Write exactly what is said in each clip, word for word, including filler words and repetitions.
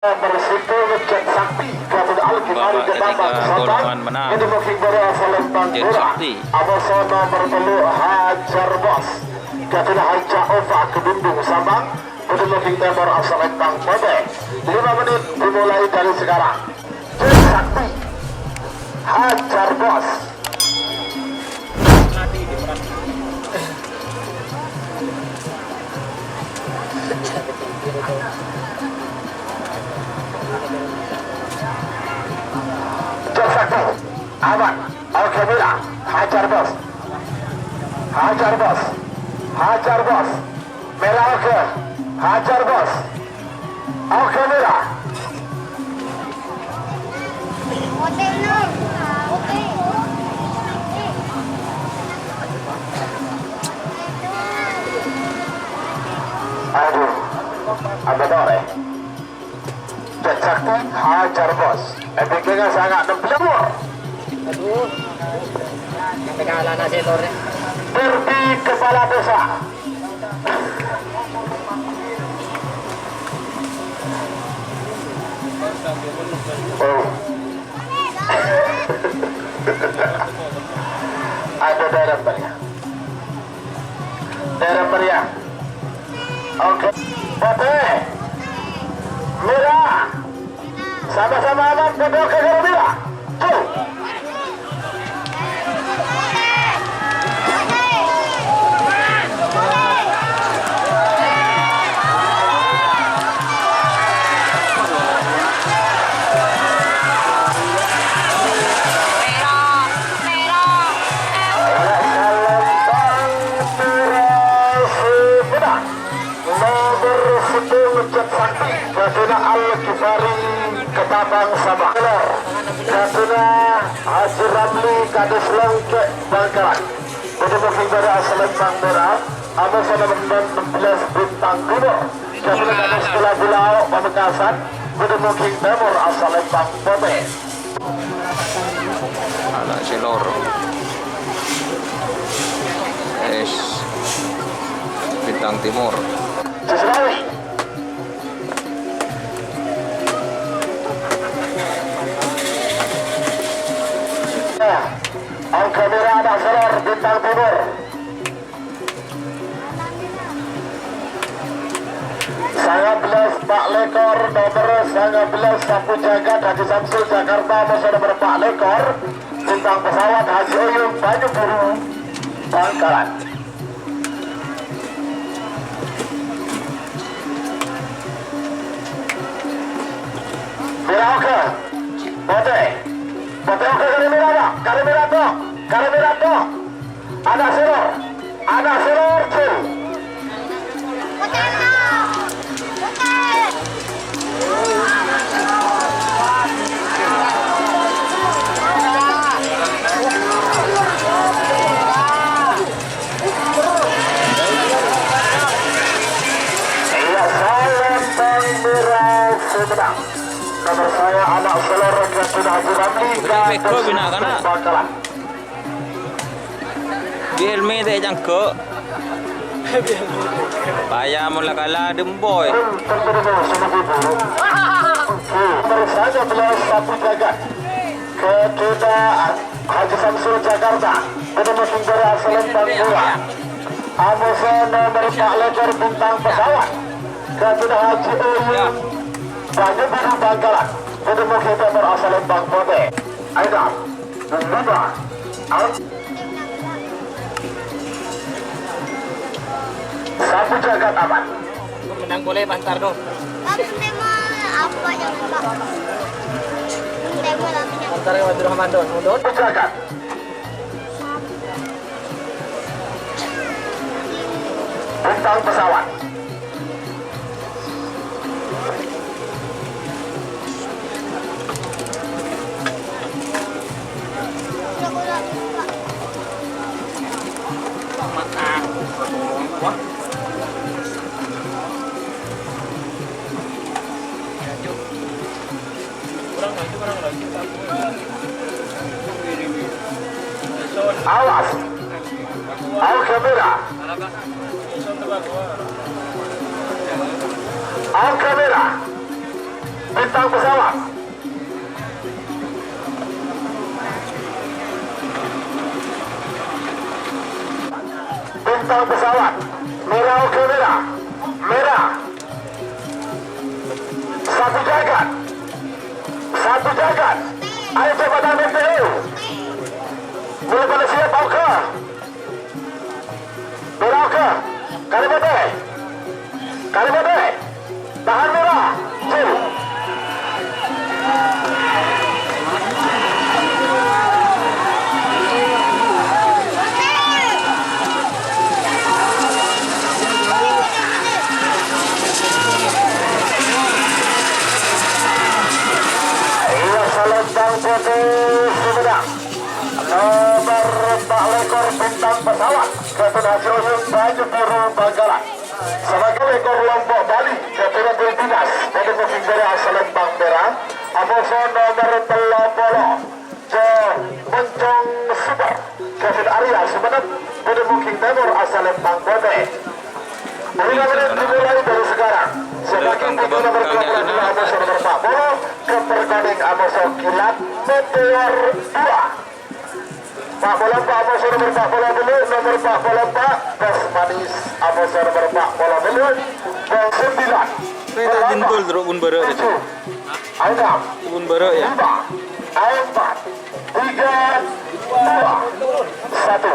Nomor sèttong, Cek Sakti, Gatun Alkifari Bapak Ketambang ketika Sabang, golongan menang, Gatun Mungking Bara Salembang Cek Murah, Sakti. Amoso nomor tello', Hajar Bos, Gatun Haja Ofa Kedundung Sabang, Gatun Mungking Timur Salembang Putih. Lima menit dimulai dari sekarang. Cek Sakti, Hajar Bos. Cek Sakti, aman. Oke, Mila. Hajar, Bos. Hajar, Bos. Hajar, Bos. Mila, oke. Hajar, Bos. Oke, Mila. Aduh, apa tore? Cek Sakti, Hajar, Bos. Endingnya sangat nemplek. Aduh, sampai kalah nasi telurnya. Derby kepala desa. Oh. Ada daerah meriah. Daerah meriah. Oke. Putih. Merah. Sama-sama aman, berdoa ke Garuda. Tuh. Nomor sèttong, Cek Sakti, Gatuna Al Kifari, Ketapang Sabang. Gatuna Haji Ramli, Kades Longkè, Bangkalan. Gatuna Fibara Salembang Merah, Amos nomor enam belas Bintang Timur. Gatuna Kades Bola Bulao, Pamekasan. Gatuna King Timur, Salembang Putih. Ana' sè loro. Es. Bintang Timur. Seserawi. Angka merah ada selor Bintang Timur. Sangabelas pa' lèkor, nomer sangabelas, Sapu Jagat, Haji Samsul, Jakarta, musuh nomer pa' lèkor, Bintang Pesawat, Haji Oyun, Banyuburu, Bangkalan. Merah oke. Putih. Putih oke, kare merah, Pak. Kare merah, Pak. Kare merah, Pak. Ana' sè lor, ana' sè lor, Cil. Iya, Salembang Merah sè menang. Nomor saya, ana' sè lor, Gatun Haji Ramli, Bego, bina kana'. Bangkalan. Bi' Helmi ta' ècangghu'. Paya mon la kala demboy. Nomor sangabelas Sapu Jagat. Kedua Haji Samsul Jakarta. Kedua Sundara Selembang Murah. Amusa nomor pa' lèkor Bintang Pesawat. Kedua Haji Oyun. Banyuburu Bangkalan. Kedua Kita Murah Selembang Putih. Ayo, Bunda. Sapu Jagat aman. Menang boleh, bantar dong. Tapi tema apa yang Pak? Tema lagunya. Bantar ya, Abdurrahman dong. Mundur. Sapu Jagat. Bintang Pesawat. Awas. Awas kamera. Awas kamera. Bintang pesawat. Bintang pesawat. Merah, oke, merah. Merah. Satu jagat. Satu jagat. Ayo cepat ambil T U. Mulai pada siap, oke. Merah, oke. Kali putih. Kali putih. Tahan merah. Cil. Iya, selendang putih Sumedang. Nomor empat lekor bintang pesawat, Gatun Haji Oyun, baju biru Bangkalan. Sakalangkong lekor lombok Bali, Gatun Abdul Dinas, padâ booking bârâ' asal Lembang Merah, amoso nomor tello polo, Jo Moncong Super, Kevin Arya Sumenep, padâ booking Tèmor asal Lembang Potè. Lima menit dimulai dari sekarang. Semakin tinggi nomor tello polo, amoso nomor empat polo, Keper Koning, amoso Kilat Meteor dua. Empat puluh empat, amoso nomor empat puluh tello, nomor empat puluh empat, Bos Manis, amoso nomor empat puluh tello, Bos sembilan. Saya tak jentul terus pun bareng. Tujuh. Enam. Pun bareng ya. Lima. Empat. Tiga. Dua. Satu.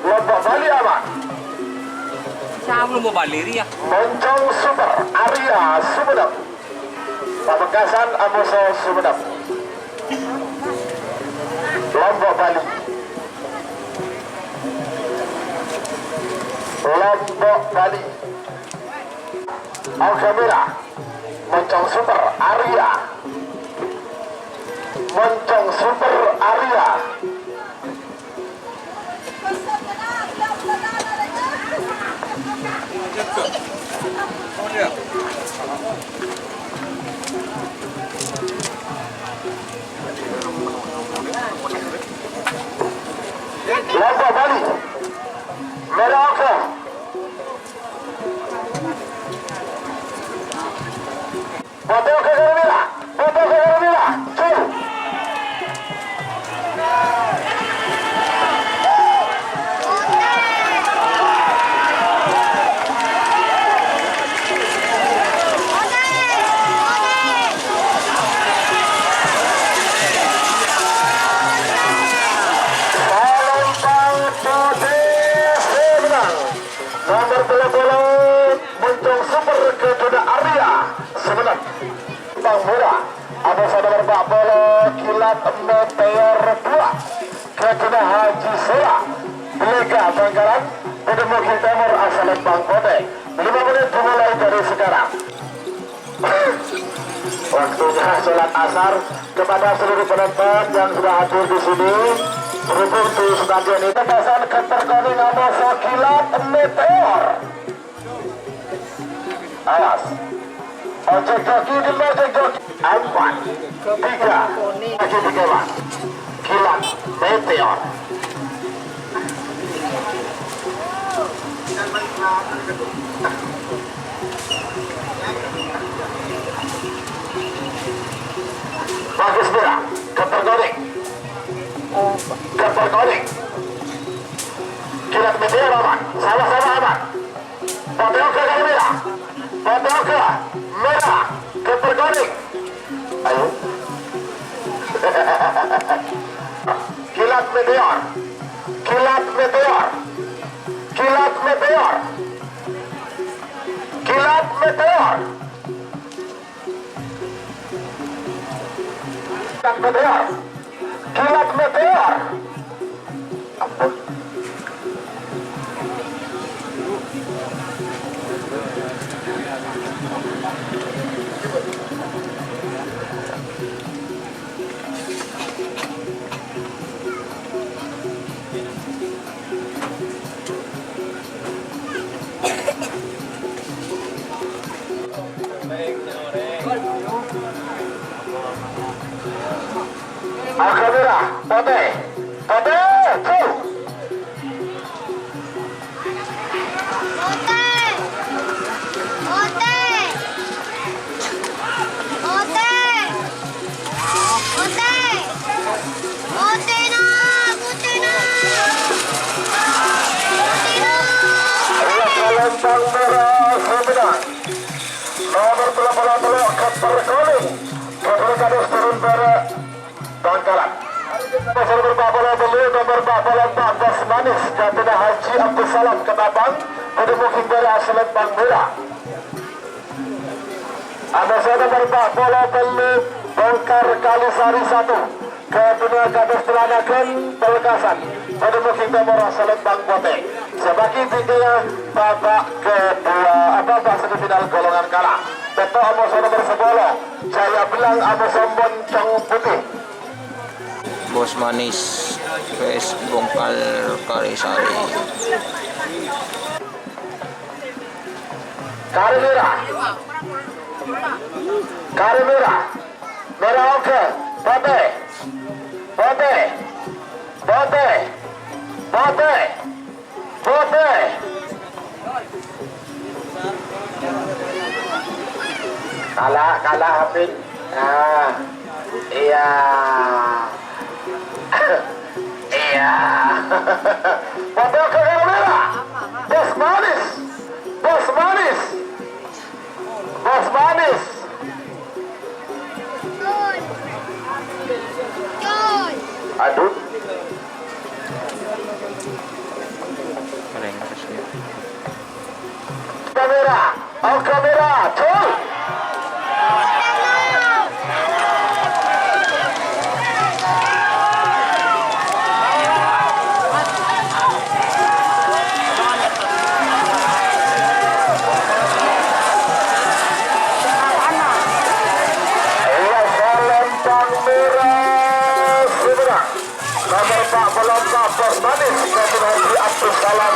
Lombok Bali aman. Siapa Lombok Bali ini ya? Moncong Super, Arya Sumenep. Pamekasan, amoso Sumenep. Lombok Bali. Lombok Bali. Oke, merah. Moncong Super, Arya. Moncong Super, Arya. Lombok Bali. Merah, oke. Potè ka Garmila, potè ka Garmila, cul. Palompang Potè sè mennang. Nomor tello polo, Moncong Super, Gatun Arya Sumenep. Bang Mura, amoso nomor empat polo, Kilat Meteor dua, Gatun Haji Sora, Belega Bangkalan, padâ booking Tèmor asal Lembang Potè. Lima menit dimulai dari sekarang. Waktunya sholat asar. Kepada seluruh penonton yang sudah hadir di sini, berhubung di stadion ini, petasan Keper Koning, amoso Kilat Meteor. Awas. Ojek joki, dulu ojek joki. Empat, tiga, lagi tiga, Pak. Kilat Meteor. Bagus, Bira. Keper Koning. Keper Koning. Kilat Meteor aman. Sama-sama aman. Potè ka Garmila. Potè ka merah. Keper Koning. Ayo. Kilat Meteor. Kilat Meteor. Kilat Meteor. Kilat Meteor. Kilat Meteor. Kilat Meteor. Ampun. Arga merah, potè. Potè, go! Potè! Potè! Perkoling, Gabriel Kadus turun pada Bangkalan. Nomor empat puluh tellu, nomor empat puluh empat, Bos Manis, Jatuna Haji Abdussalam Ketapang, pada mungkin dari Aselet Bang Mura. Ada saya nomor empat puluh tellu, Bongkar Kalisari satu, Jatuna Kadus Telanagan Pelekasan, pada mungkin nomor Aselet Bang Pote. Sebagai tinggalnya babak kedua, apa, babak semifinal golongan kalah. Betul, nomor sepuluh, Jaya Belang, Amos Sombon, Cong Putih. Bos Manis, V S Bongkar Kalisari. Kare mera. Kare mera. Mera oke. Pote. Pote. Pote. Pote. Pote. Kalah, kalah, Hafid. Nah. Iya. Iya. Pote ke kamera. Bos Manis. Bos Manis. Bos Manis. Aduh. Kamera. Oh, kamera. Cul. Iya, Selempang Merah, seberang. Nomor empat puluh empat, Bos Manis, Datuk Haji Abdussalam.